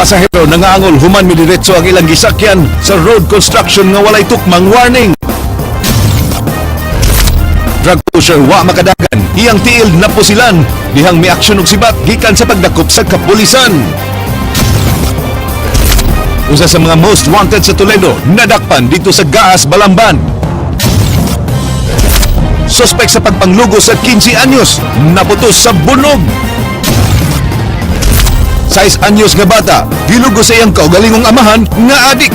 Pasahero nangaangol human midiretso ang ilang gisakyan sa road construction nga walay tukmang warning. Drug pusher wa makadagan, iyang tiil napusilan, dihang miaksyon og sibat gikan sa pagdakop sa kapulisan. Usa sa mga most wanted sa Toledo, nadakpan dito sa Gaas, Balamban. Suspek sa pagpanglugo sa 15 anyos, naputos sa bunog. 6 anyos nga bata, gilugo sa iyang kaugalingong amahan nga adik.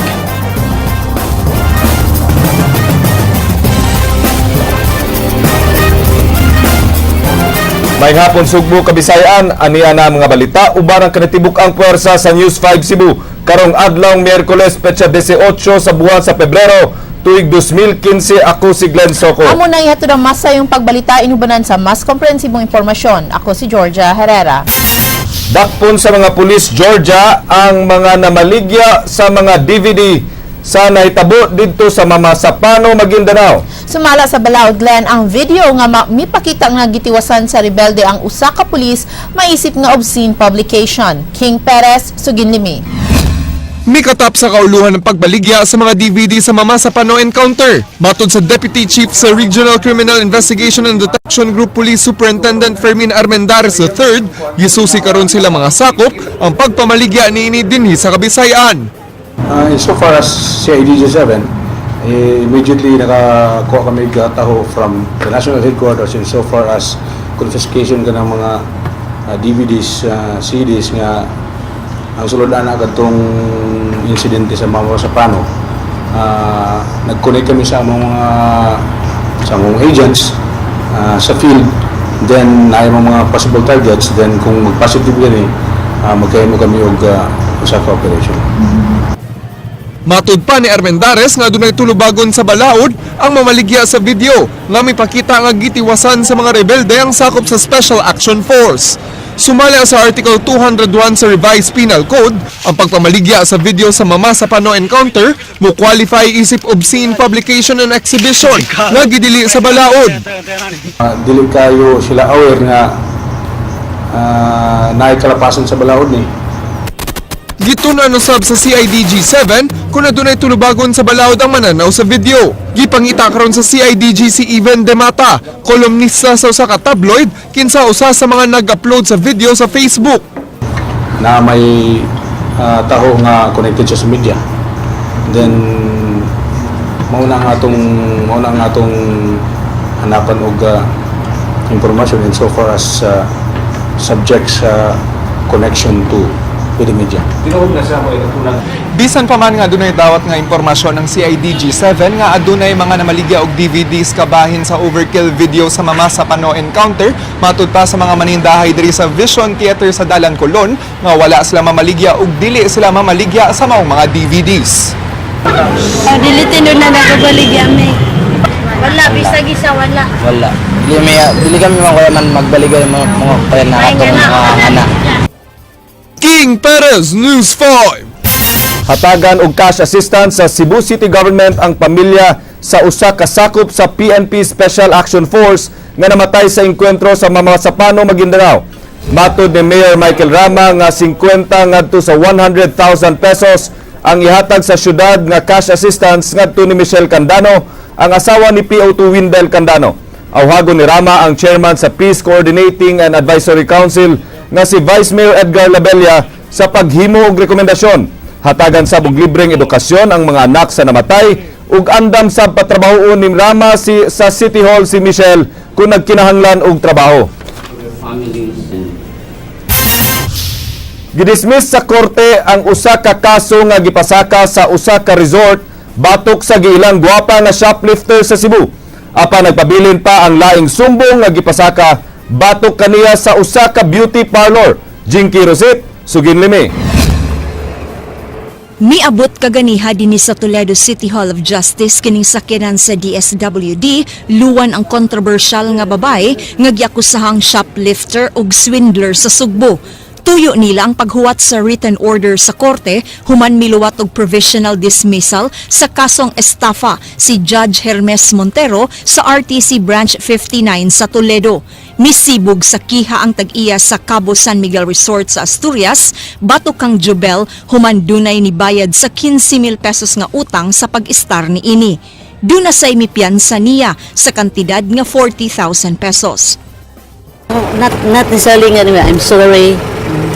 May hapon, Sugbo, Kabisayaan, aniya na ang mga balita uban ang kanitibuk ang puwersa sa News 5 Cebu. Karong adlaw Miyerkules, petsa 18 sa buwan sa Pebrero, tuig 2015. Ako si Glenn Soco. Amo na ihatod ang mas sayong pagbalita inubanan sa mas komprehensibong impormasyon. Ako si Georgia Herrera. Dakpon sa mga pulis, Georgia, ang mga namaligya sa mga DVD sa nahitabo didto sa Mamasapano, Maguindanao. Sumala sa balaod, Glenn, ang video nga mipakita nga gitiwasan sa rebelde ang usa ka pulis maisip nga obscene publication. King Perez, Suginlimi. Mikatap sa kauluhan ng pagbaligya sa mga DVD sa Mamasapano encounter. Matod sa Deputy Chief sa Regional Criminal Investigation and Detection Group, Police Superintendent Fermin Armendares III, gisusi karon sila mga sakop ang pagpamaligya niini dinhi sa Kabisayaan. So far as CIDG 7, eh, immediately nakakuha kami taho from the national headquarters in so far as confiscation ka ng mga DVDs, CDs nga ang sulod ana kadtong insidente sa Mamasapano. Nag-connect kami sa among agents sa field, then naay mga possible targets, then kung mag-positive gani, magkahimo kami og usa ka operation. Matud pa ni Armendares nga adunay tulubagon sa balaod ang mamaligya sa video nga mipakita nga gitiwasan sa mga rebelde ang sakop sa Special Action Force. Sumala sa Article 201 sa Revised Penal Code, ang pagpamaligya sa video sa Mamasapano encounter mo qualify isip obscene publication and exhibition nga gidili sa balaod. Dili kayo sila aware nga naay kalapasan sa balaod ni. Gitun-an usab sa CIDG 7 kung adunay tulubagon sa balaod ang mananaw sa video. Gipangita karon sa CIDG si Even Demata, kolumnista sa usa ka tabloid kinsa usa sa mga nag-upload sa video sa Facebook. Na may taho nga connected siya sa media. Then mao na ang atong hanapan og information in so far as subjects connection to with the media. Bisan pa man nga adunay dawat nga impormasyon ng CIDG 7 nga adunay mga namaligya og DVDs kabahin sa overkill video sa Mamasapano encounter, matud pa sa mga manindahay diri sa Vision Theater sa Dalan Colon nga wala sila mamaligya ug dili sila mamaligya sa maong mga DVDs. Oh, dili tinuod na nakabaligya mi. Wala, bisag isa wala. Wala. Dili kami mga kuya man magbaligay mga kuya na atong mga anak. King Perez, News 5. Hatagan og cash assistance sa Cebu City Government ang pamilya sa usa ka sakop sa PNP Special Action Force nga namatay sa engkwentro sa Mamasapano, Maguindanao. Matod ni Mayor Michael Rama nga 50 ngadto sa 100,000 pesos ang ihatag sa syudad nga cash assistance ngadto ni Michelle Candano, ang asawa ni PO2 Windel Candano. Awhagon ni Rama ang chairman sa Peace Coordinating and Advisory Council nga si Vice Mayor Edgar Labella sa paghimo og rekomendasyon. Hatagan sab og libreng edukasyon ang mga anak sa namatay ug andam sab patrabahoon ni Rama si sa City Hall si Michelle kung nagkinahanglan og trabaho. Gidismiss sa korte ang usa ka kaso nga gipasaka sa usa ka resort batok sa giilang gwapa nga shoplifter sa Cebu. Apan nagpabilin pa ang laing sumbong nga gipasaka batok kaniya sa usa ka beauty parlor. Jinky Rosit, Suginlimi. Miabot kaganiha dinhi sa Toledo City Hall of Justice kining sakyanan sa DSWD luwan ang kontrobersyal nga babae nga giakusahang shoplifter ug swindler sa Sugbo. Tuyo nila ang paghuwat sa written order sa korte human miluwat og provisional dismissal sa kasong estafa si Judge Hermes Montero sa RTC Branch 59 sa Toledo. Misibog sa kiha ang tag-iya sa Cabo San Miguel Resort sa Asturias, batok kang Jubel human dunay nibayad sa 15,000 pesos nga utang sa pag-istar ni ini. Duna say mipiyansa niya sa kantidad nga 40,000 pesos. Not necessarily nga, I'm sorry.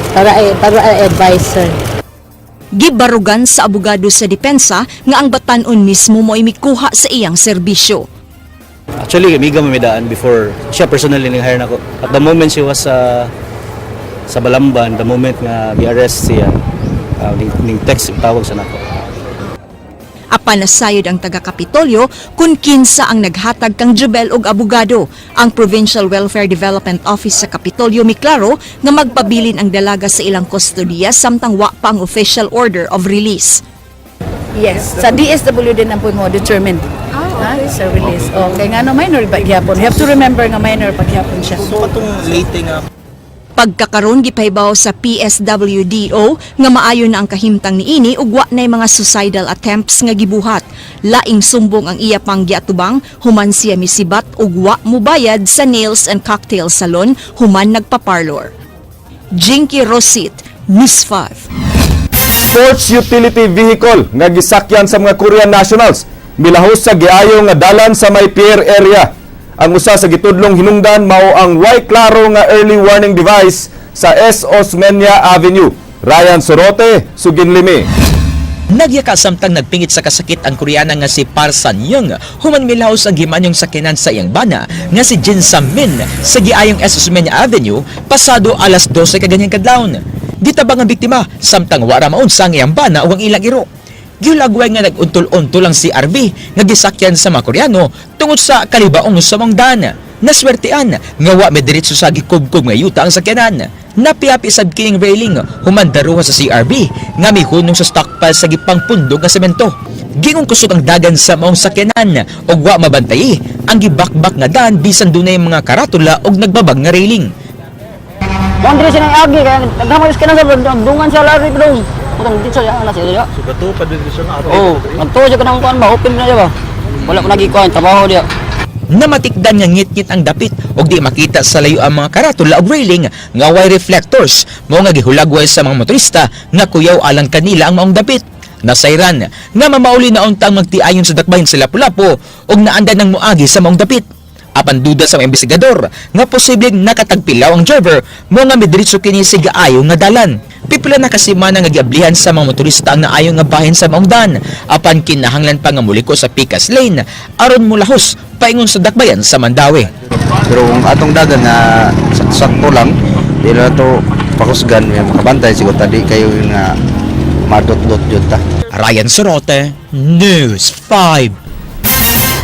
Para advise, sir. Gibarugan sa abogado sa depensa nga ang batan-on mismo mo'y mikuha sa iyang serbisyo. Actually, amiga mamidaan before siya personally nag-hire nako. At the moment she was sa Balamban, the moment nga gi-arrest siya, ning text tawag sa nako. Apan nasayod ang taga-Kapitolyo kung kinsa ang naghatag kang Jubel og abogado. Ang Provincial Welfare Development Office sa Kapitolyo miklaro nga magpabilin ang dalaga sa ilang kustodiya samtang wa pa ang official order of release. Yes, sa DSWD na po mo determined. Ah, okay. Sa release. Okay, nga no minor ba gyapon. You have to remember nga minor pa gyapon siya. So katong late nga Pagkakaron gipahibaw sa PSWDO nga maayo na ang kahimtang niini ug wa nay mga suicidal attempts nga gibuhat. Laing sumbong ang iya pang giatubang human siya misibat ug wa mubayad sa nails and cocktail salon human nagpa-parlor. Jinky Rosit, News 5. Sports utility vehicle nga gisakyan sa mga Korean nationals milahos sa giayo nga dalan sa may pier area. Ang usa sa gitudlong hinungdan mao ang way klaro nga early warning device sa S. Osmeña Avenue. Ryan Sorote, Suginlimi. Nagyaka samtang nagpingit sa kasakit ang Koreana nga si Parsan Young human milahos ang gimanyong sakinan sa iyang bana nga si Jin Sam Min sa giayong S. Osmeña Avenue pasado alas 12 kaganyang kadlawon. Gitabang ang biktima samtang wara maunsa ang iyang bana o ang ilang iro. Gihulagway nga nag-untol-untol ang CRV nga gisakyan sa mga Koreano tungod sa kalibaong sa mangdan. Naswertean nga wa mediretso sa gikubkob nga yuta ang sakyanan. Napiapi sad kining railing human daruha sa CRV nga mihunong sa stockpile sa gipangpundog nga semento. Gingong kusog ang dagan sa maong sakyanan ug wa mabantayi ang gibakbak nga dan bisan dunay mga karatula ug nagbabag nga railing. Boundary siya ng agi kaya naghamay ka na sa dungan siya lari dong. Putang dito siya na siya. So kato pa dito siya nga Oh, nagtuo siya kanang kuan ba open na siya ba. Wala ko nagikuan trabaho diya. Namatikdan nga ngitngit ang dapit ug di makita sa layo ang mga karatula ug railing nga way reflectors mao nga gihulagway sa mga motorista nga kuyaw alang kanila ang maong dapit. Nasayran nga mamauli na unta ang magtiayon sa dakbayan sa Lapu-Lapu ug naanda ng moagi sa maong dapit. Apan duda sa mga investigador nga posibleng nakatagpilaw ang driver mo nga midiretso kini sa gaayo nga dalan. Pipila na kasimana nga giablihan sa mga motorista ang naayo nga bahin sa maong dan apan kinahanglan pa nga muliko sa Picas Lane aron mulahos paingon sa dakbayan sa Mandaue. Pero kung atong dagan nga sakto lang, di na to pakusgan, may makabantay siguro tadi kayo yung nga madot-dot yun ta. Ryan Sorote, News 5.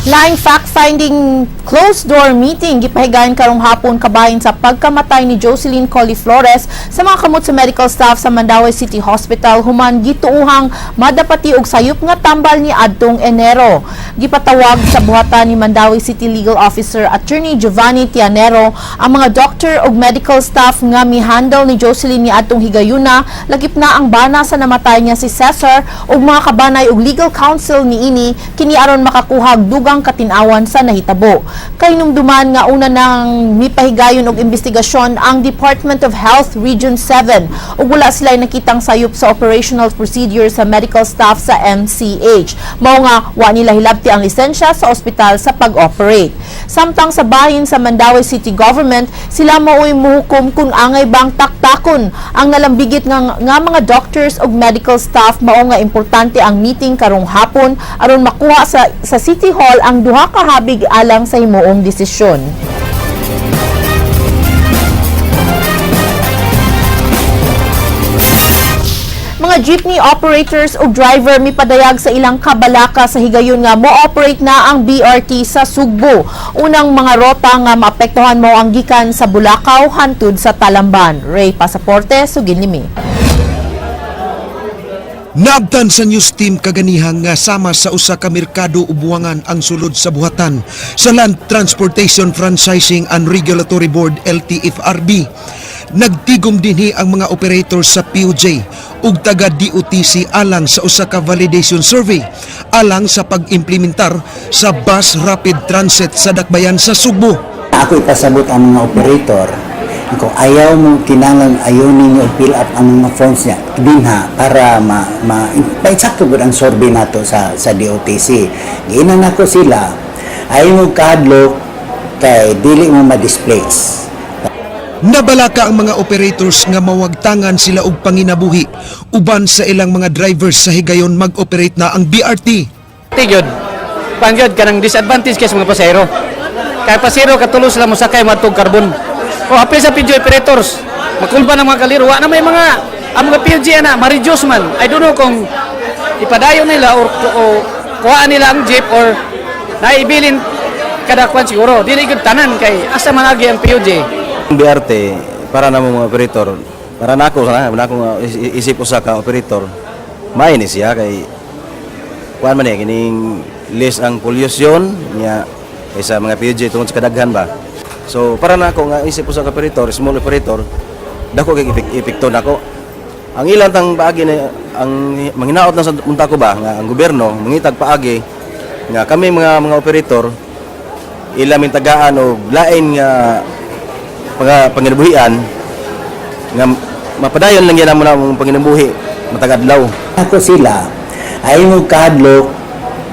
Laing fact-finding closed-door meeting gipahigayon karong hapon kabahin sa pagkamatay ni Jocelyn Coliflores sa mga kamot sa medical staff sa Mandaue City Hospital human gituuhang madapati og sayop nga tambal ni adtong Enero. Gipatawag sa buhatan ni Mandaue City Legal Officer Attorney Giovanni Tianero ang mga doctor ug medical staff nga mihandle ni Jocelyn ni adtong higayuna, lakip na ang bana sa namatay niya si Cesar ug mga kabanay ug legal counsel niini kini aron makakuha og dugang katin-awan sa nahitabo. Kahinumduman nga una nang mipahigayon og investigasyon ang Department of Health Region 7 ug wala sila nakitang sayop sa operational procedure sa medical staff sa MCH. Mao nga wa nila hilabti ang lisensya sa ospital sa pag-operate. Samtang sa bahin sa Mandaue City Government, sila mao'y muhukom kung angay bang taktakon ang nalambigit nga mga doctors ug medical staff. Mao nga importante ang meeting karong hapon aron makuha sa City Hall ang duha ka habig alang sa himuong desisyon. Mga jeepney operators ug driver mipadayag sa ilang kabalaka sa higayon nga mo-operate na ang BRT sa Sugbo. Unang mga rota nga maapektuhan mao ang gikan sa Bulacau hantud sa Talamban. Ray Pasaporte, Suginlimi. Naabtan sa news team kaganiha nga sama sa usa ka merkado ubuangan ang sulod sa buhatan sa Land Transportation Franchising and Regulatory Board, LTFRB. Nagtigom dinhi ang mga operators sa PUJ ug taga DOTC alang sa usa ka validation survey alang sa pag-implementar sa bus rapid transit sa dakbayan sa Sugbo. Ako ipasabot ang mga operator. Ako ayaw mo kinahanglan, ayaw ninyo fill up ang mga forms niya dinha para ma, ma paitsakto gud ang survey nato sa DOTC. Giinan nako sila, ayaw mo kahadlok kay dili mo ma-displace. Nabalaka ang mga operators nga mawagtangan sila og panginabuhi uban sa ilang mga drivers sa higayon mag-operate na ang BRT. Tigod. Pangyod kanang disadvantage kay sa mga pasahero. Kay pasahero katulo sila mosakay moadtog Carbon. O apil sa PJ operators. Makulba ng mga kaliro. Wa na may mga ang mga PUJ ana ma-reduce man. I don't know kung ipadayon nila or o kuhaan nila ang jeep or naibilin kada kwan siguro. Dili gyud tanan kay asa man agi ang PUJ. Ang BRT para namo mga operator, para nako sana nako nga isip usa ka operator. Maayo ni siya kay kuan man eh kining less ang pollution niya kaysa mga PUJ tungod sa kadaghan ba. So para nako nga isip usa ka operator, small operator, dako kay epekto nako. Ang ilang tang paagi na ang manghinaot na sa unta ko ba nga ang gobyerno mangitag paagi nga kami mga operator ila min tagaan og lain nga panginabuhian nga mapadayon lang yan amo na among panginabuhi matag adlaw. Ako sila, ayaw mo kahadlok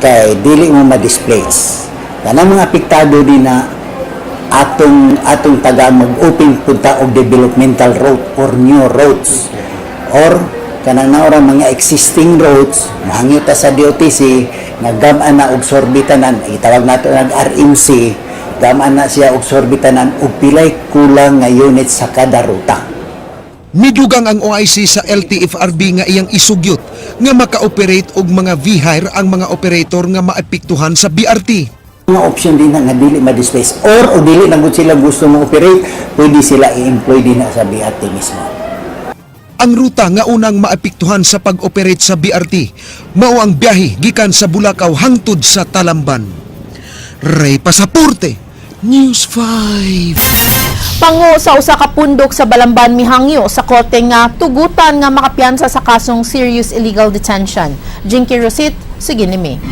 kay dili mo ma-displace. Kanang mga apektado din na atong taga mag-open punta og developmental road or new roads or kanang naura mga existing roads, mohangyo ta sa DOTC nga gam-an na og survey tanan, itawag nato nag RMC, gam-an na siya og survey tanan og pilay kulang nga unit sa kada ruta. Midugang ang OIC sa LTFRB nga iyang isugyot nga maka-operate og mga V-hire ang mga operator nga maapektuhan sa BRT. Mga option din na nga dili ma-displace or o dili na gud sila gusto mo operate, pwede sila i-employ din na sa BRT mismo. Ang ruta nga unang maapektuhan sa pag-operate sa BRT mao ang biyahe gikan sa Bulacau hangtod sa Talamban. Ray Pasaporte, News 5. Pango sa usa ka pundok sa Balamban mihangyo sa korte nga tugutan nga makapiyansa sa kasong serious illegal detention. Jinky Rosit, sige nimi.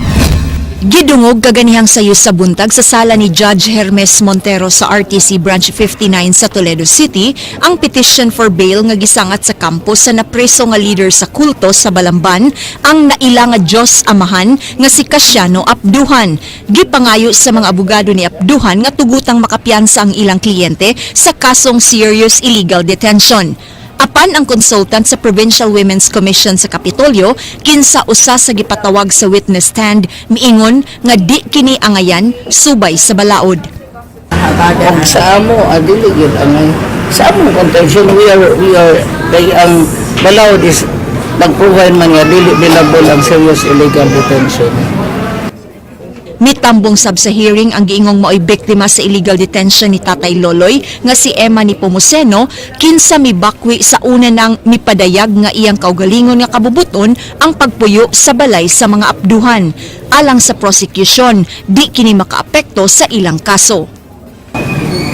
Gidungog kaganihang sayo sa buntag sa sala ni Judge Hermes Montero sa RTC Branch 59 sa Toledo City ang petition for bail nga gisangat sa kampo sa napreso nga leader sa kulto sa Balamban, ang naila nga Diyos Amahan nga si Casiano Apduhan. Gipangayo sa mga abogado ni Apduhan nga tugutang makapiyansa ang ilang kliyente sa kasong serious illegal detention. Apan ang consultant sa Provincial Women's Commission sa Kapitolyo, kinsa usa sa gipatawag sa witness stand, miingon nga di kini angayan subay sa balaod. Ang sa amo, dili gyud ang sa among contention, we are kay ang balaod is nag-provide man nga dili bailable ang serious illegal detention. Mitambong sab sa hearing ang giingong maoy biktima sa illegal detention ni Tatay Loloy nga si Emma Nepomuceno, kinsa mibakwi sa una nang mipadayag nga iyang kaugalingon nga kabubuton ang pagpuyo sa balay sa mga Apduhan. Alang sa prosecution, di kini makaapekto sa ilang kaso.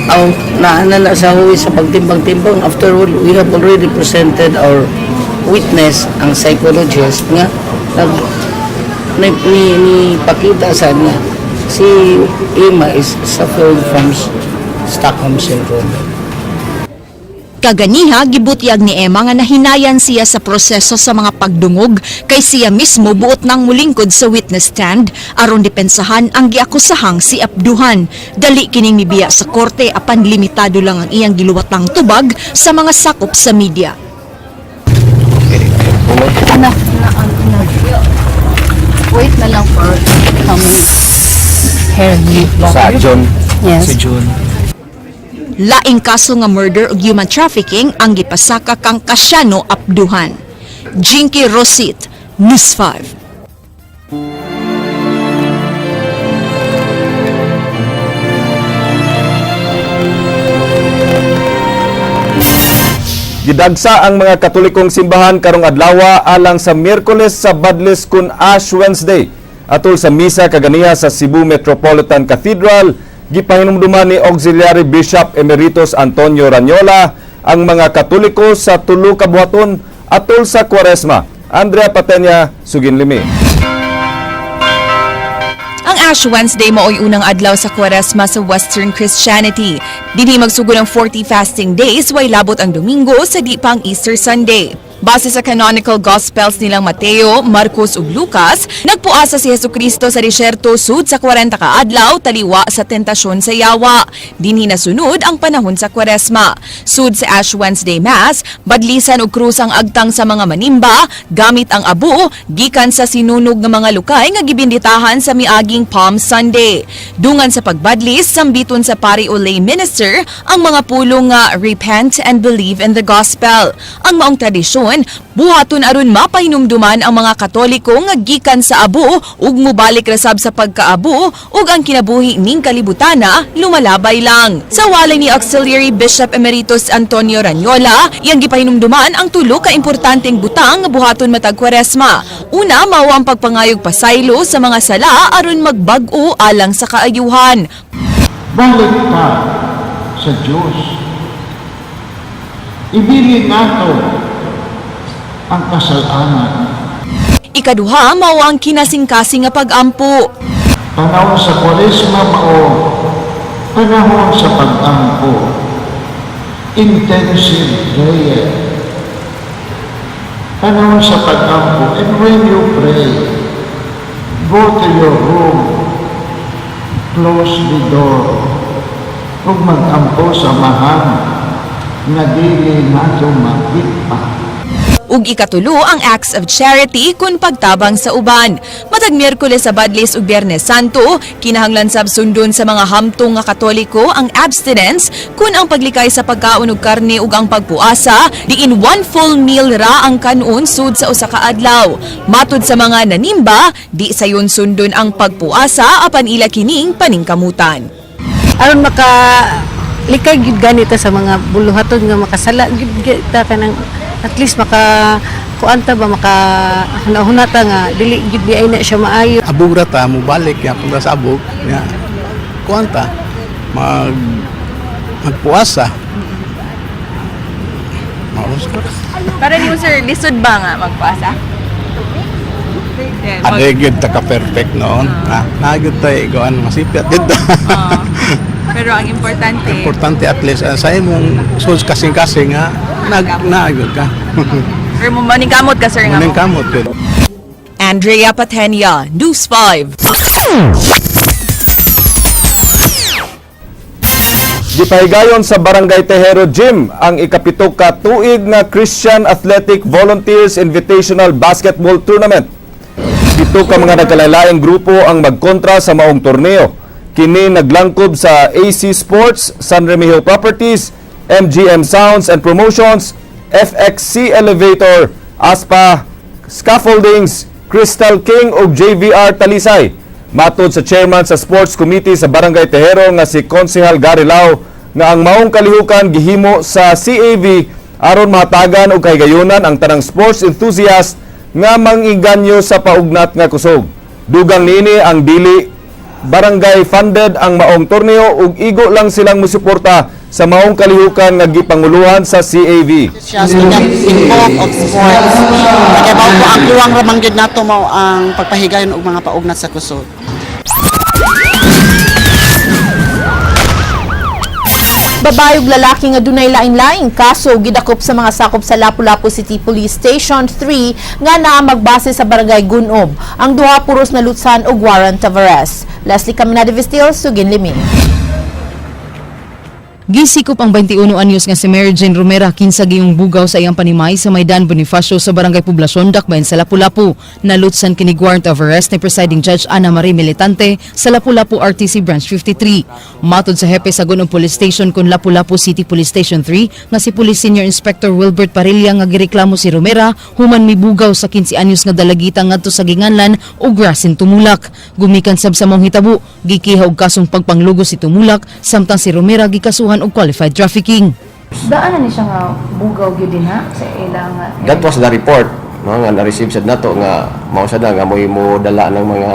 Ang naana na sa huwi sa pagtimbang-timbang, after all, we have already presented our witness, ang psychologist nga nag ni pakita sa niya si Emma is suffering from Stockholm Syndrome. Kaganiha, gibutyag ni Emma nga nahinayan siya sa proseso sa mga pagdungog kay siya mismo buot nang mulingkod sa witness stand aron depensahan ang giakusahang si Apduhan. Dali kining mibiya sa korte apan limitado lang ang iyang giluwatang tubag sa mga sakop sa media. Anak na na. Wait na lang for how many hair leaf. Sa John. Yes. Si June. Laing kaso nga murder ug human trafficking ang gipasaka kang Casiano Apduhan. Jinky Rosit, News 5. Gidagsa ang mga Katolikong simbahan karong adlaw alang sa Miyerkules sa Badlis kun Ash Wednesday. Atol sa misa kaganiha sa Cebu Metropolitan Cathedral, gipahinumduman ni Auxiliary Bishop Emeritus Antonio Raniola ang mga Katoliko sa tulo ka buhaton atol sa Kwaresma. Andrea Patenya, Suginlimi. Ang Ash Wednesday maoy unang adlaw sa Kwaresma sa Western Christianity. Dinhi magsugod ang 40 fasting days way labot ang Domingo sa di pang Easter Sunday. Base sa canonical Gospels nilang Mateo, Marcos ug Lucas, nagpuasa si Hesukristo sa disyerto sud sa 40 ka adlaw taliwa sa tentasyon sa yawa. Dinhi nasunod ang panahon sa Kwaresma. Sud sa Ash Wednesday Mass, badlisan og krus ang agtang sa mga manimba gamit ang abo gikan sa sinunog nga mga lukay nga gibinditahan sa miaging Palm Sunday. Dungan sa pagbadlis, sambiton sa pari o lay minister ang mga pulong nga "Repent and believe in the gospel." Ang maong tradisyon, buhaton aron mapahinumduman ang mga Katoliko nga gikan sa abo ug mubalik rasab sa pagkaabo ug ang kinabuhi ning kalibutana lumalabay lang. Sa walay ni Auxiliary Bishop Emeritus Antonio Raniola, iyang gipahinumduman ang tulo ka importanteng butang nga buhaton matag Kwaresma. Una, mao ang pagpangayog pasaylo sa mga sala aron magbag-o alang sa kaayuhan. Balik ta sa Diyos. Ibilin nato ang kasalanan. Ikaduha, mao ang kinasingkasing nga pag-ampo. Panahon sa Kwaresma mao panahon sa pag-ampo. Intensive prayer. Panahon sa pag-ampo. And when you pray, go to your room, close the door, ug mag-ampo sa Amahan nga dili nato makita. Ug ikatulo, ang acts of charity kun pagtabang sa uban. Matag Miyerkules sa Badlis ug Biyernes Santo, kinahanglan sab sundon sa mga hamtong nga Katoliko ang abstinence kun ang paglikay sa pagkaon og karne ug ang pagpuasa, diin one full meal ra ang kanon sud sa usa ka adlaw. Matud sa mga nanimba, di sayon sundon ang pagpuasa apan ila kining paningkamutan. Aron maka likay gyud ganita sa mga buluhaton nga makasala gyud ta, kanang at least maka kuan ta ba, maka hunahuna ta nga dili gyud di ay na siya maayo. Abog ra ta, mubalik ya punta sa abog ya, kuan ta, magpuasa. Maros ka. Para nimo, sir, lisod ba nga magpuasa? Ade gyud ta ka perfect noon. Ah, naa gyud tay kuan, masipyat gyud ta. Pero ang importante, Importante at least sa imong sus kasing-kasing nga nag naa gyud ka. Pero mo maningkamot ka, sir, nga Muning kamot gyud. Andrea Patenia, News 5. Gipahigayon sa Barangay Tejero Gym ang 7 ka tuig nga Christian Athletic Volunteers Invitational Basketball Tournament. 7 ka mga nagkalalaing grupo ang magkontra sa maong torneo. Kini naglangkob sa AC Sports, San Remigio Properties, MGM Sounds and Promotions, FXC Elevator, ASPA Scaffoldings, Crystal King ug JVR Talisay. Matod sa chairman sa Sports Committee sa Barangay Tejero nga si Konsehal Gary Lau nga ang maong kalihukan gihimo sa CAV aron mahatagan og kahigayunan ang tanang sports enthusiast nga mangiganyo sa paugnat nga kusog. Dugang niini, ang dili barangay funded ang maong torneo ug igo lang silang musuporta sa maong kalihukan nga gipanguluhan sa CAV. Siya sa involved of sports. Kaya mao po ang kuwang ramang gyud nato, mao ang pagpahigayon og mga paugnat sa kusog. Babae ug lalaki nga dunay lain-laing kaso gidakop sa mga sakop sa Lapu-Lapu City Police Station 3 nga naa magbase sa Barangay Gunob. Ang duha puros nalutsan og warrant of arrest. Leslie Caminada Vestil, Suginlimi. Gisikop ang 21 anyos nga si Mary Jane Romera kinsa giyong bugaw sa iyang panimay sa Maidan Bonifacio sa Barangay Poblacion, Dakbayan sa Lapu-Lapu. Nalutsan kini warrant of arrest ni presiding judge Ana Marie Militante sa Lapu-Lapu RTC Branch 53. Matod sa hepe sa Gun-ob Police Station kun Lapu-Lapu City Police Station 3 nga si Police Senior Inspector Wilbert Parilla nga gireklamo si Romera human mibugaw sa 15 anyos nga dalagita ngadto sa ginganlan og Rasin Tumulak. Gumikan sab sa maong hitabo, gikiha og kasong pagpanglugo si Tumulak samtang si Romera gikasuhan og qualified trafficking. Daan na ni siya nga bugaw gyud din ha sa ilang That was the report, no, nga na-receive sad nato nga mao sad na nga mo'y mo dala ng mga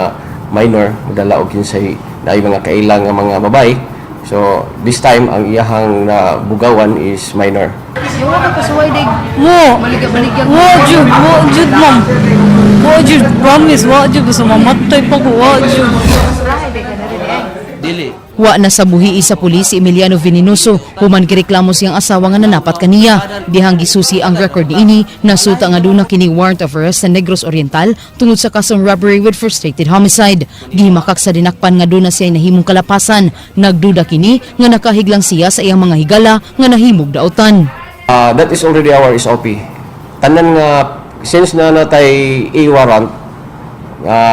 minor, mo dala og kinsay naay mga kailang nga mga babae. So this time ang iyahang na bugawan is minor. Wa ka kasuway dig. Wo. Wo jud, wo jud ma'am. Wo jud, promise, wa jud gusto mamatay pa ko, wa jud. Dili. Wa na sa buhi sa pulis si Emiliano Venenoso human gireklamo siyang asawa nga nanapat kaniya. Dihang gisusi ang record niini, nasuta nga duna kini warrant of arrest sa Negros Oriental tungod sa kasong robbery with frustrated homicide. Gihimakak sa dinakpan nga duna siya nahimong kalapasan. Nagduda kini nga nakahiglang siya sa iyang mga higala nga nahimog daotan. That is already our SOP. Tanan nga since na natay e-warrant,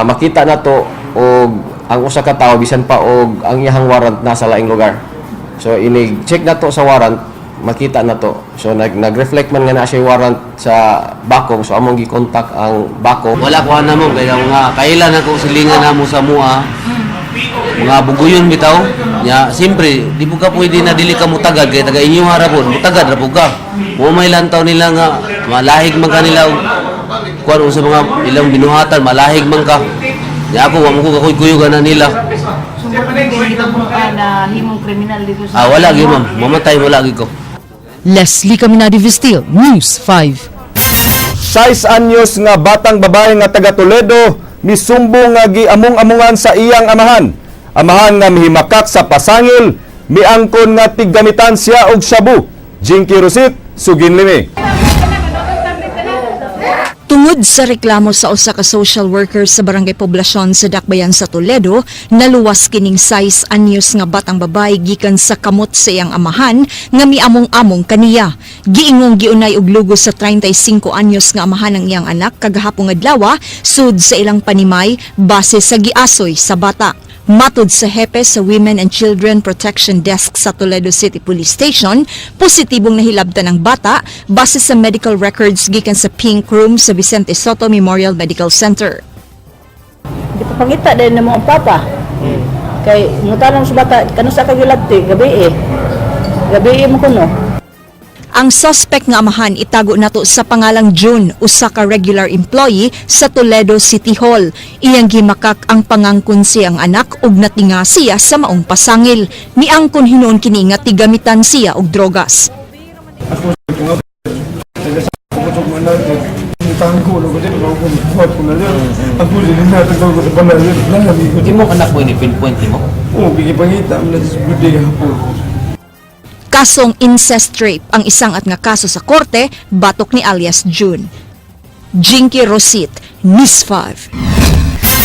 makita na to og ang usa ka tawo bisan pa og ang iyahang warrant nasa laing lugar. So inig check na to sa warrant, makita na to. So nag-reflect man nga na siya warrant sa bakong, so among gi-contact ang bakong. Wala ko na mo kaya nga kailan ako silingan namo sa mua. Mga buguyon bitaw. Nya siyempre di po ka pwede na dili ka mutagad kay taga inyo harapon, mutagad ra po ka. Mo may lantaw nila nga malahig man kanila og kuan sa mga ilang binuhatan, malahig man ka. Nya ako wa mo ko kakuy-kuyog na nila. So, na himong kriminal dito sa Ah, wala gyud ma'am, mamatay wala gyud ko. Leslie Caminadi Vestil, News 5. 6 anyos nga batang babae nga taga Toledo misumbong nga giamong-amongan sa iyang amahan. Amahan nga mihimakak sa pasangil, miangkon nga tiggamitan siya og shabu. Jinky Rosit, sugin limi. Tungod sa reklamo sa usa ka social worker sa Barangay Poblacion sa Dakbayan sa Toledo, naluwas kining 6 anyos nga batang babae gikan sa kamot sa iyang amahan nga miamong-among kaniya. Giingong giunay og lugos sa 35 anyos nga amahan ang iyang anak kagahapon adlaw sud sa ilang panimay base sa giasoy sa bata. Matod sa hepe sa Women and Children Protection Desk sa Toledo City Police Station, positibong nahilabtan ang bata base sa medical records gikan sa Pink Room sa Vicente Soto Memorial Medical Center. Di pa pangita din namo ang papa. Kay mutalan sa bata kanu sa kagilabti gabi eh. Gabi eh mo kuno. Ang suspect nga amahan itago nato sa pangalang June, usa ka regular employee sa Toledo City Hall. Iyang gimakak ang pangangkon siyang anak ug natinga siya sa maong pasangil. Niangkon hinuon kini nga tigamitan siya og drogas. Imo anak mo ini pinpoint nimo? Oh, gipangita mo na sa budey hapon. Kasong incest rape ang isang at nga kaso sa korte batok ni alias June. Jinky Rosit, News 5.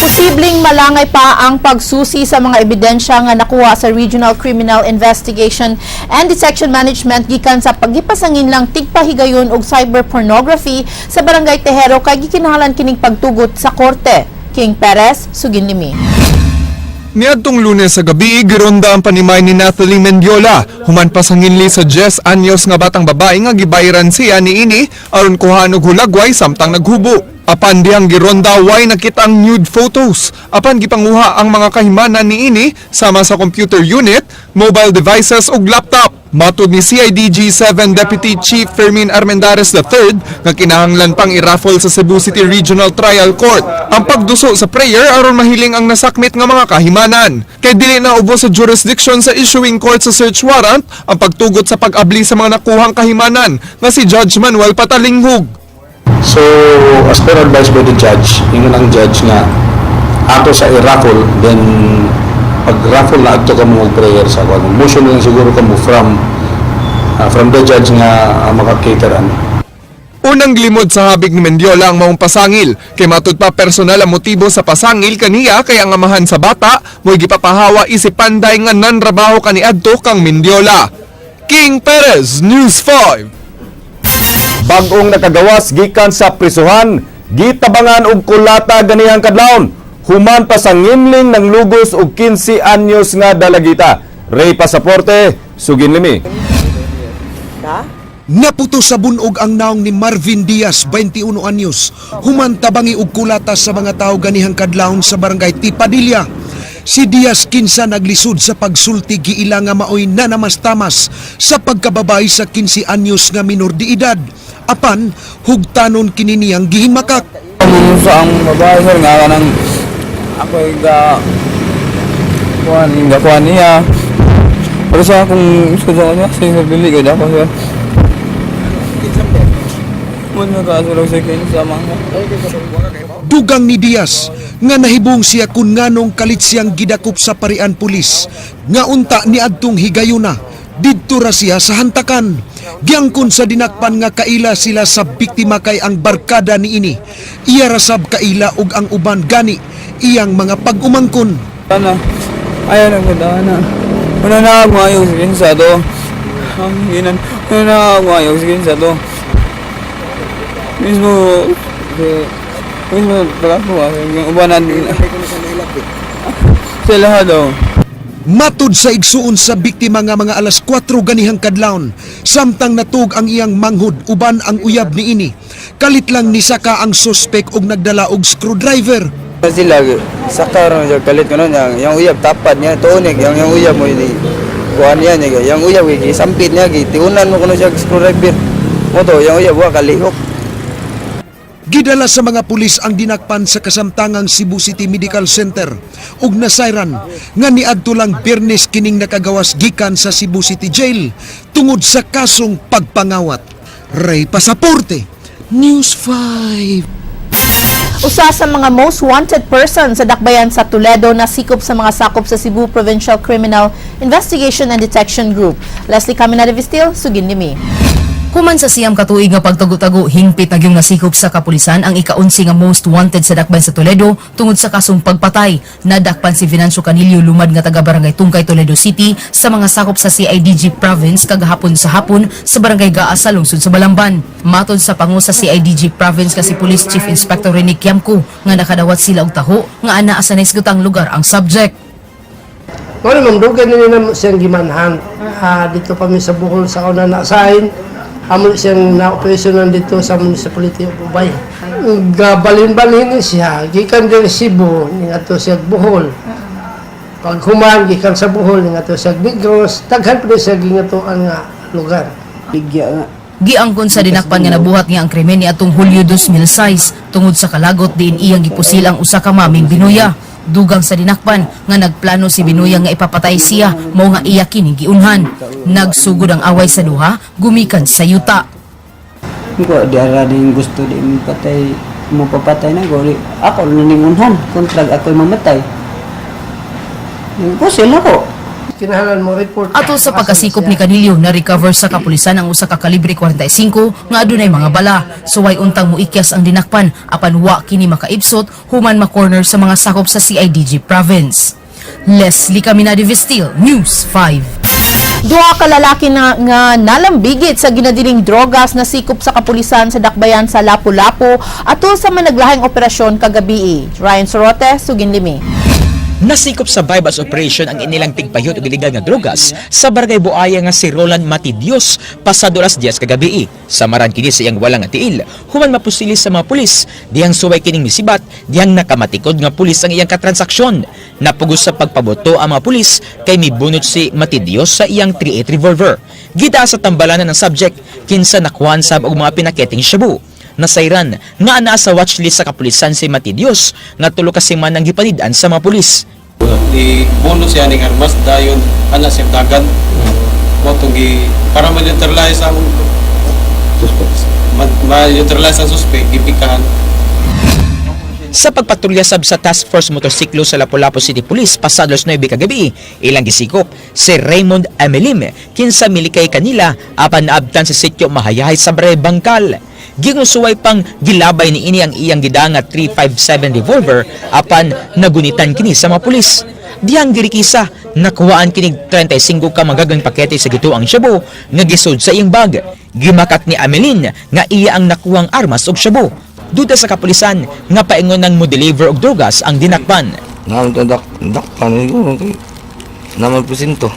Posibleng malangay pa ang pagsusi sa mga ebidensya nga nakuha sa Regional Criminal Investigation and Detection Management gikan sa pagipasanginlang tigpahigayon og cyber pornography sa Barangay Tejero kay gikinahanglan kining pagtugot sa korte. King Perez, sugin limi. Niadtong Lunes sa gabi, gironda ang panimay ni Nathalie Mendiola. Human pasanginli sa 10 anyos nga batang babae nga gibayran siya niini aron kuhaan og hulagway samtang naghubo. Apan dihang gironda way nakita ang nude photos. Apan gipanguha ang mga kahimanan niini sama sa computer unit, mobile devices ug laptop. Matud ni CIDG 7 Deputy Chief Fermin Armendares III nga kinahanglan pang i-raffle sa Cebu City Regional Trial Court ang pagduso sa prayer aron mahiling ang nasakmit nga mga kahimanan. Kay dili na ubos sa jurisdiction sa issuing court sa search warrant ang pagtugot sa pag-abli sa mga nakuhang kahimanan nga si Judge Manuel Patalinghug. So, as per advice by the judge, ingon ang judge nga ato sa i-raffle, then pag raffle na adto ka mo mag-prayer sa kwan. Motion lang siguro ka mo from the judge nga maka-cater ano. Unang limod sa habig ni Mendiola ang maong pasangil. Kay matud pa personal ang motibo sa pasangil kaniya kay ang amahan sa bata mo'y gipapahawa isip panday nga nanrabaho kaniadto kang Mendiola. King Perez, News 5. Bag-ong nakagawas gikan sa prisuhan, gitabangan og kulata ganihang kadlawon. Human pa sa ngimling ng lugos og 15 anyos nga dalagita. Ray Pasaporte, sugin limi. Naputo sa bunog ang naong ni Marvin Diaz, 21 anyos, human tabangi og kulata sa mga tao ganihang kadlawon sa barangay Tipadilla. Si Diaz kinsa naglisod sa pagsulti giila nga maoy nanamastamas sa pagkababay sa 15 anyos nga minor de edad. Apan hugtanon kini niyang gihimakak. Sa ang babae sir nga kanang ako ga kuan ga kuan niya. Pero sa akong gusto niya kasi dili kay ako sir. Mun makasulog sa kinsa mga. Dugang ni Diaz nga nahibong siya kun nganong kalit siyang gidakop sa parian pulis nga unta ni adtong higayuna didto ra siya sa hantakan. Giangkon sa dinakpan nga kaila sila sa biktima kay ang barkada niini iya ra sab kaila og ang uban gani iyang mga pag-umangkon. Ana, ayaw na ko na. Una na ako ayaw sa kinsa to. Ang ginan, una na ako ayaw sa kinsa to. Mismo, mismo, pala ko, yung ubanan. Sa lahat daw. Matud sa igsuon sa biktima nga mga alas 4 ganihang kadlawon, samtang natug ang iyang manghud uban ang uyab niini. Kalit lang nisaka ang suspek og nagdala og screwdriver. Sila, saka ron siya kalit ko nun, yang uyab tapad niya, tunig, yang uyab mo, ini, kuhan niya, niya, yang uyab, sampit niya, tiunan mo kuno siya screwdriver. Mo to, yang uyab, wa kalihok. Gidala sa mga pulis ang dinakpan sa kasamtangang Cebu City Medical Center ug nasayran nga niadto lang Biyernes kining nakagawas gikan sa Cebu City Jail tungod sa kasong pagpangawat. Ray Pasaporte, News 5. Usa sa mga most wanted person sa dakbayan sa Toledo na sikop sa mga sakop sa Cebu Provincial Criminal Investigation and Detection Group. Leslie Caminada Vistil, sugin nimi. Human sa 9 ka tuig nga pagtago-tago, hingpit na gyung nasikop sa kapulisan ang ika-11 nga most wanted sa dakbayan sa Toledo tungod sa kasong pagpatay. Nadakpan si Venancio Canillo, lumad nga taga Barangay Tungkay, Toledo City sa mga sakop sa CIDG Province kagahapon sa hapon sa Barangay Gaas sa lungsod sa Balamban. Matod sa pangu sa CIDG Province kasi Police Chief Inspector Rene Kiamco nga nakadawat sila og taho nga anaa sa nahisgutang lugar ang subject. Mao ma'am, dugay na nila siyang gimanhan. Dito pa mi sa Bohol sa una na sign. Amo siyang na-operasyonan dito sa municipality of Ubay. Gabalin-balin ni siya, gikan diri Cebu, ningadto siya Bohol. Pag human, gikan sa Bohol, ningadto siya Negros, daghan pa siya gingatuan nga lugar. Bigya nga. Giangkon sa dinakpan nga nabuhat niya ang krimen ni atong Hulyo 2006 tungod sa kalagot diin iyang gipusil ang usa ka maming binuya. Dugang sa dinakpan nga nagplano si Binuya nga ipapatay siya mao nga iya kining giunhan. Nagsugod ang away sa duha gumikan sa yuta. Ko di ara din gusto di mo patay mo papatay na gori ako na ning unhan kontrag ako'y mamatay. Pusil ako. Kinahanglan mo report. Ato sa pagkasikop ni Canillo, na-recover sa kapulisan ang usa ka kalibre 45 nga adunay mga bala. Suway untang muikyas ang dinakpan apan wa kini makaibsot human ma-corner sa mga sakop sa CIDG Province. Leslie Caminade Vestil, News 5. Duha ka lalaki na nga nalambigit sa ginadiling drogas na sikop sa kapulisan sa dakbayan sa Lapu-Lapu atol sa managlahing operasyon kagabi. Ryan Sorote, sugin limi. Nasikop sa bypass operation ang inilang tigpayot og illegal nga drogas sa barangay Buaya nga si Roland Matidios pasado alas 10 kagabi. Samaran kini sa iyang wala nga tiil. Human mapusili sa mga pulis, dihang suway kining misibat, dihang nakamatikod nga pulis ang iyang katransaksyon. Napugos sa pagpaboto ang mga pulis kay mibunot si Matidios sa iyang 38 revolver. Gida sa tambalanan ng subject, kinsa nakuhan sab og mga pinaketing shabu. Nasayran nga anaa sa watchlist sa kapulisan si Matidios nga 3 ka semana ang gipanid-an sa mga pulis. Di bunot siya ning armas dayon ana siya dagan. Mo tong gi para ma-neutralize ang suspect. Ma-neutralize ang suspect gipikahan. Sa pagpatrolya sab sa Task Force Motorsiklo sa Lapu-Lapu City Police pasado alas 9 kagabi, ilang gisikop si Raymond Amelim kinsa milikay kanila apan naabtan sa sitio Mahayahay sa Barangay Bangkal. Gingusuway pang gilabay ni ini ang iyang gidanga 357 revolver apan nagunitan kini sa mga pulis. Dihang girikisa, nakuhaan kinig 35 ka magagang pakete sa gituang shabu nga gisud sa iyang bag. Gimakat ni Amelin nga iya ang nakuhang armas og shabu. Duda sa kapulisan nga paingon ng mo deliver og drogas ang dinakpan. Naman kay naman presinto.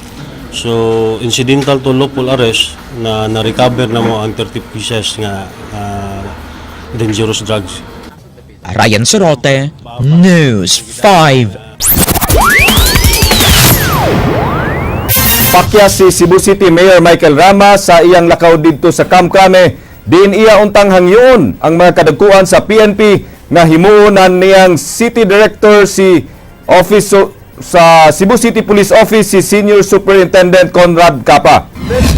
So incidental to lawful arrest na na-recover na mo ang 30 pieces nga dangerous drugs. Ryan Sorote, News 5. Pakyas si Cebu City Mayor Michael Rama sa iyang lakaw didto sa Camp Crame. Diin iya untang hangyoon ang mga kadagkuan sa PNP nga himuonan niyang City Director si Office sa Cebu City Police Office si Senior Superintendent Conrad Capa.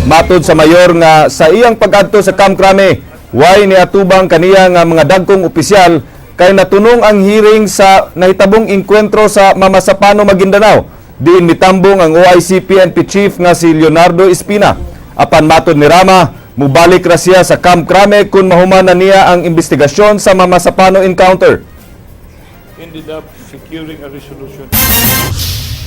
Matod sa mayor nga sa iyang pag-adto sa Camp Crame, Way niatubang kaniya nga mga dagkong opisyal kay natunong ang hearing sa nahitabong engkwentro sa Mamasapano, Maguindanao. Diin mitambong ang OIC PNP chief nga si Leonardo Espina. Apan matod ni Rama, mubalik ra siya sa Camp Crame kung mahuman na niya ang investigasyon sa Mamasapano encounter. Ended up securing a resolution.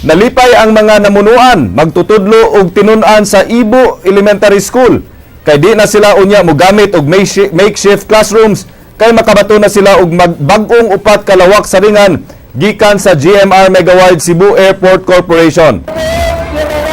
Nalipay ang mga namunuan magtutudlo og tinun-an sa Ibo Elementary School kay di na sila unya mogamit og makeshift classrooms kay makabato na sila og magbag-ong upat ka lawak saringan gikan sa GMR Megawide Cebu Airport Corporation.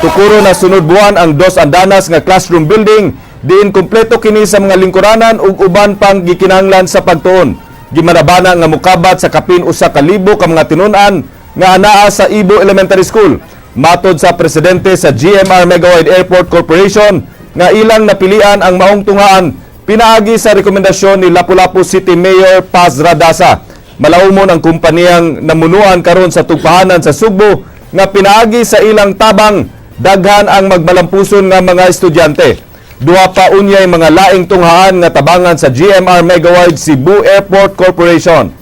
Tukuro na sunod buwan ang Dos Andanas nga classroom building diin kumpleto kini sa mga lingkuranan ug uban pang gikinahanglan sa pagtuon. Gimanabana nga mukabat sa kapin 1,000 ka mga tinun-an nga anaa sa Ibo Elementary School. Matod sa presidente sa GMR Megawide Airport Corporation nga ilang napilian ang maong tunghaan pinaagi sa rekomendasyon ni Lapu-Lapu City Mayor Paz Radaza. Malaumon ang kumpaniyang namunuan karon sa tugpahanan sa Sugbo nga pinaagi sa ilang tabang daghan ang magmalampuson nga mga estudyante. Duha pa unyay mga laing tunghaan nga tabangan sa GMR Megawide Cebu Airport Corporation.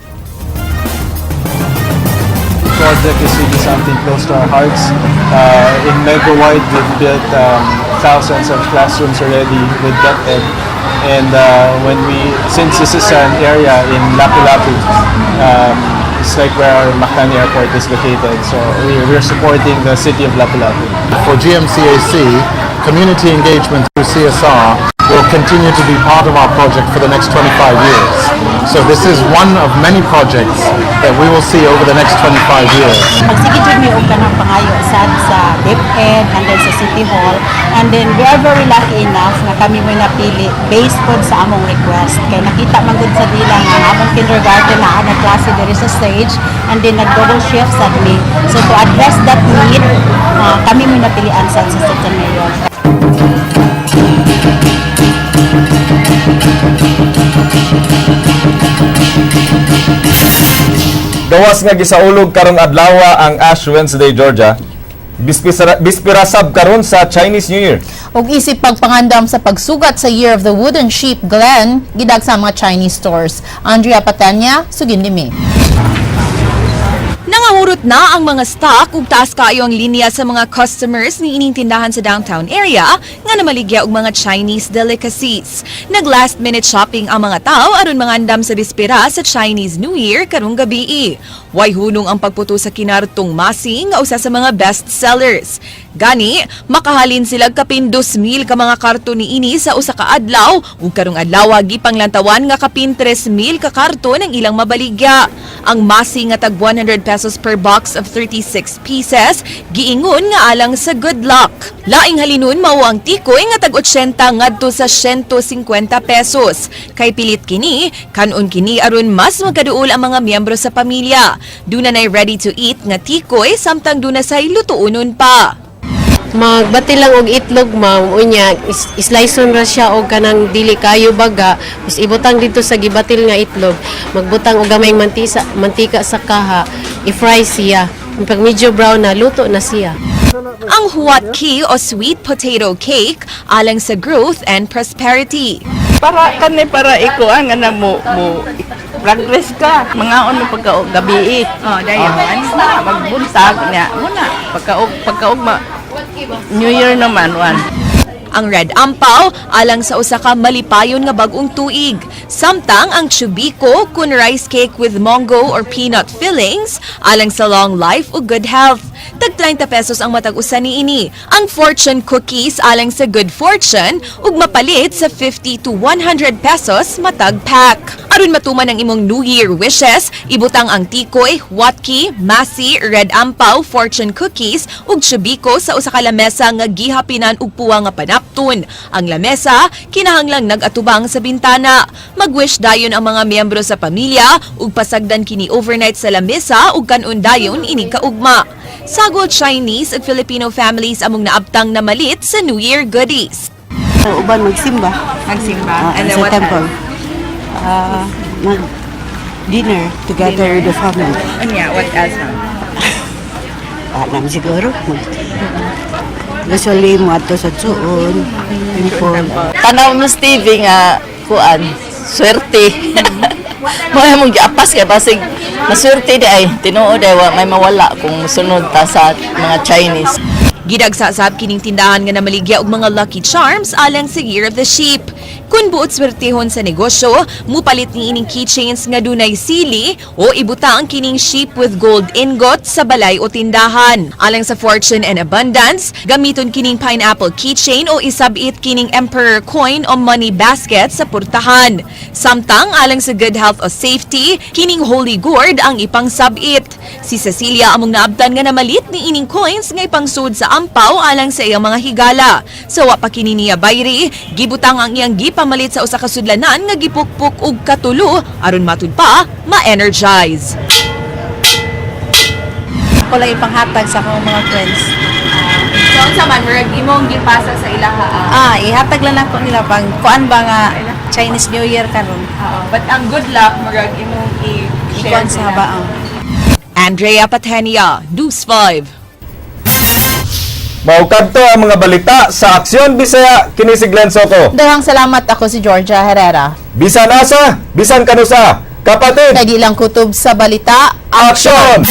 Project is really something close to our hearts. In Megawide, we've built thousands of classrooms already with DepEd. And since this is an area in Lapu-Lapu, it's like where our Mactan Airport is located. So we're supporting the city of Lapu-Lapu. For GMCAC, community engagement through CSR will continue to be part of our project for the next 25 years. So this is one of many projects that we will see over the next 25 years. Magsige jud mi og kanang pangayo sad sa DepEd and then sa City Hall, and then we are very lucky enough nga kami mo napili based pod sa among request kay nakita man gud sa nila nga ang among kindergarten na ana klase diri sa stage and then nag double shift sad mi. So to address that need, kami mo napilian sad sa City Mayor. Gawas nga gisaulog karong adlaw ang Ash Wednesday, Georgia. Bispira sab karon sa Chinese New Year. Og isip pagpangandam sa pagsugat sa Year of the Wooden Sheep, Glenn, gidag sa mga Chinese stores. Andrea Patanya, sugin nimi. Nangahurot na ang mga stock ug taas kaayo ang linya sa mga customers ni ining tindahan sa downtown area nga namaligya og mga Chinese delicacies. Nag last minute shopping ang mga tao aron mangandam sa bispira sa Chinese New Year karong gabii. Way hunong ang pagputo sa kinartong masing nga usa sa mga best sellers. Gani, makahalin sila kapin 2,000 ka mga karton niini sa usa ka adlaw ug karong adlaw gipanglantawan nga kapin 3,000 ka karton ang ilang mabaligya. Ang masing nga tag 100 pesos per box of 36 pieces giingon nga alang sa good luck. Laing halinon mao ang tikoy nga tag 80 ngadto sa 150 pesos. Kay pilit kini, kanon kini aron mas magkaduol ang mga miyembro sa pamilya. Duna nay ready to eat nga tikoy samtang duna say lutuonon pa. Magbati lang og itlog, ma'am, unya slice ra siya og kanang dili kayo baga, tapos ibutang dito sa gibatil nga itlog, magbutang og gamayng mantika sa kaha, i-fry siya. Pag medyo brown na, luto na siya. Ang huat ki o sweet potato cake alang sa growth and prosperity. Para kani, para ikuan nga na mo mo progress ka mangaon mo pagka gabi. Oh, dayon. Na magbuntag niya muna pagka New Year naman wan. Ang red ampaw alang sa usa ka malipayon nga bag-ong tuig. Samtang ang chubiko kun rice cake with mongo or peanut fillings alang sa long life ug good health. Tag 30 pesos ang matag usa niini. Ang fortune cookies alang sa good fortune ug mapalit sa 50 to 100 pesos matag pack. Aron matuman ang imong New Year wishes, ibutang ang tikoy, watki, masi, red ampaw, fortune cookies ug chubiko sa usa ka lamesa nga gihapinan og puwa nga panapton. Ang lamesa kinahanglang nag-atubang sa bintana. Mag-wish dayon ang mga miyembro sa pamilya ug pasagdan kini overnight sa lamesa ug kan-on dayon ini kaugma. Sagol Chinese ug Filipino families among naabtang namalit sa New Year goodies. Uban magsimba. Magsimba. And then sa what temple. Mag dinner together with the family. Unya, what else, ma'am? Alam siguro. Usually mo ato sa tsuon, temple. Tanaw mo sa TV nga kuan, swerte. Mo among giapas kay basig maswerte di ay, tinuod ay wa may mawala kung musunod ta sa mga Chinese. Gidagsa sab kining tindahan nga namaligya og mga lucky charms alang sa Year of the Sheep. Kun buot swertehon sa negosyo, mupalit ni ining keychains nga dunay sili o ibutang kining sheep with gold ingot sa balay o tindahan. Alang sa fortune and abundance, gamiton kining pineapple keychain o isabit kining emperor coin o money basket sa portahan. Samtang alang sa good health o safety, kining holy gourd ang ipangsabit. Si Cecilia among naabtan nga namalit ni ining coins nga ipangsud sa ampaw alang sa iyang mga higala. Sa wa pa kini niya bayri, gibutang ang iyang gipamalit sa usa ka sudlanan nga gipukpok og katulo aron matud pa ma-energize. Ako lang ipanghatag sa akong mga friends. So unsa man murag imong gipasa sa ilaha? Ah, ihatag lang nako nila pang kuan ba nga Chinese New Year karon. But ang good luck murag imong i-share Ikuan sa ba. Andrea Patenia, News 5. Mao kadto ang mga balita sa Aksyon Bisaya, kini si Glenn Soco. Daghang salamat, ako si Georgia Herrera. Bisan asa, bisan kanusa, kapatid. Kay di lang kutob sa balita. Aksyon!